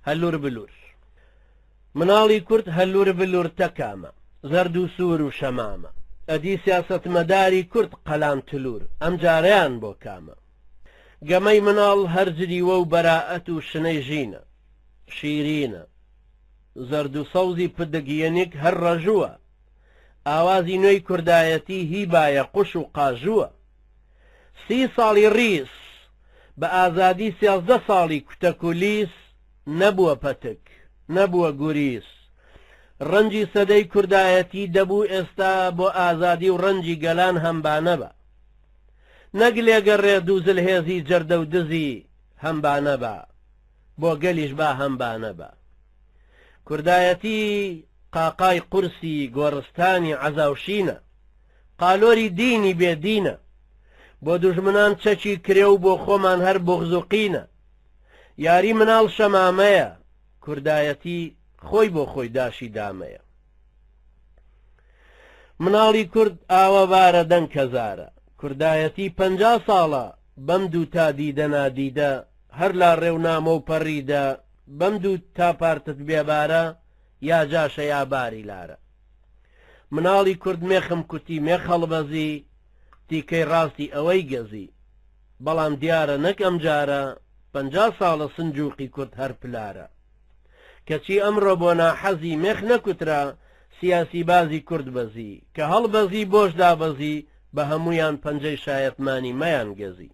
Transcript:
هەلوور بلوور. مناڵی کورد هەلوور بلوور تەکامە، زەرد و سوور و شەمامە. ئەدی سیاسەتمەداری کورد قەلان تلوور، ئەمجارەیان بۆ کامە؟ گەمەی مناڵ هەر جریوە و بەرائەت و شنەی ژینە، شیرینە. زەرد و سەوزی پدک ینک هەر ڕەژووە. ئاوازی نوێی کوردایەتی هی بایەقوش و قاژووە. سی ساڵی ڕیس، بە ئازادی 13 ساڵی کوتەک و لیس، نەبووە پەتک، نەبووە گوریس. ڕەنجی سەدەی کوردایەتی دەبوو ئێستا بۆ ئازادی و ڕەنجی گەلان هەمبانە بە. نەک لێگەڕێ دوو زلهێزی جەردە و دزی هەمبانە بە، بۆ گەلیش با هەمبانە بە. کوردایەتی قاقای قورسی گۆڕستانی عەزاوشینە. قالۆری دینی بێ دینە. بۆ دوژمنان چەکی کرێ و بۆ خۆمان هەر بوغز و قینە. یاری مناڵ شەمامەیە، کوردایەتی خۆی بۆ خۆی داشی دامەیە. مناڵی کورد ئاوە بارە دەنگ کەزارە. کوردایەتی 50 ساڵە بەم دوو تا دیدە نادیدە هەر لاڕێ و نامۆ و پەڕیدە بەم دوو تا پارتت بێبارە یا جاشە یا باری لارە. مناڵی کورد مێخم کوتی مێخ هەڵبەزی تیکەی ڕاستی ئەوەی گەزی بەڵام دیارە نەک ئەمجارە 50 ساڵە سنجوقی کورد هەر پلارە کەچی ئەمڕۆ بۆ ناحەزی مێخ نەکوترا سیاسی بازی کورد بەزی کە هەڵبەزی بۆش دابەزی بە هەمویان پەنجەی شایەتمانی مەیان گەزی.